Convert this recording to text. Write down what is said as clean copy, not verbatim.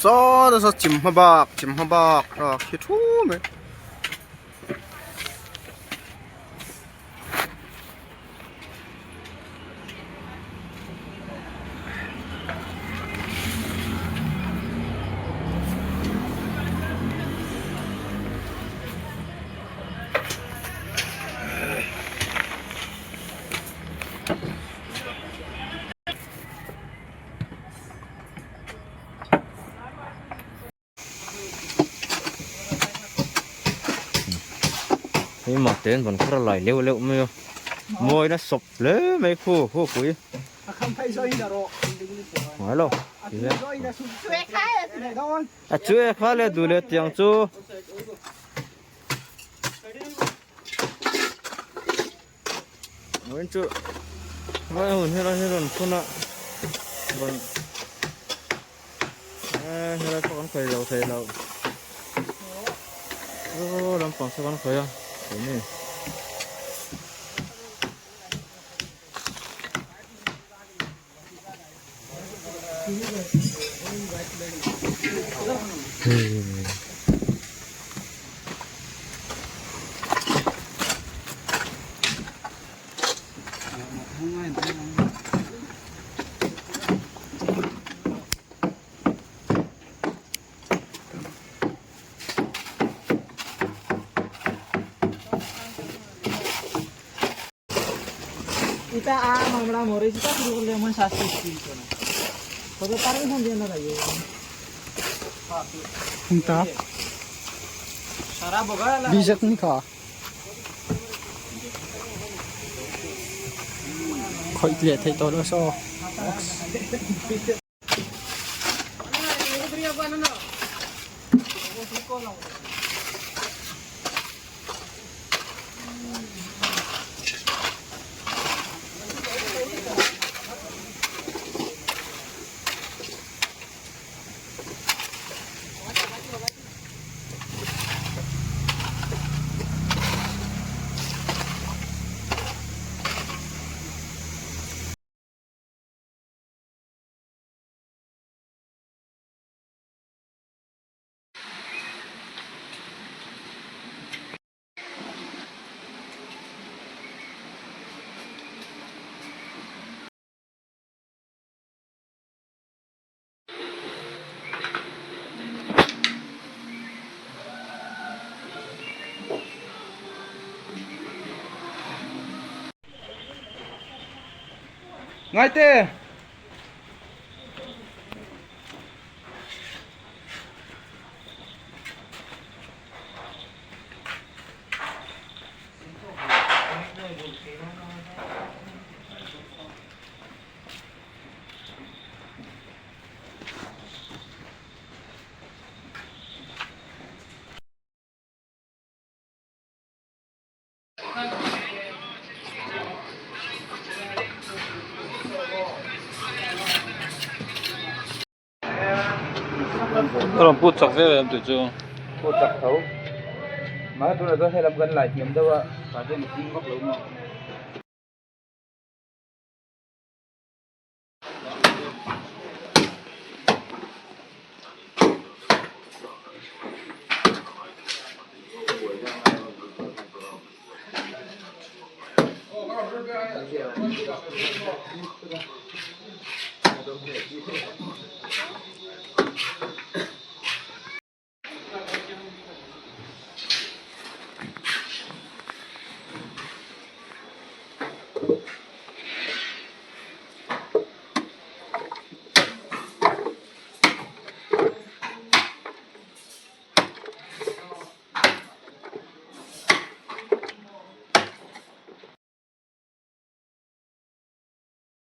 Saw nasa chim hma bak chim hma bak a khi thu mai. Hei mah te an van khar a lai leuh leuh mai a mawi na sawp hle mai khu khu pui ngai lo a chu e kha le duh leh tiang chu. Vawiin chu vai hun helai hi rawn phun a rawn eh helai pawh kan khawih lo thei lo aw lampang saw kan khawih a keini. এটা আম আমরা মরেছি তা শুরু করলে এমন শাস্তি না তবে পারমিশন দিয়ে না লাগে কোনটা সারা বগা বিজত নি খা খই tle thei to lo so Ngaite A rawn put chak viau em tih chu. Put chak tho. Mahse tunah chuan helam kan lai hniam deuh a, tah hian a ching vak lo maw.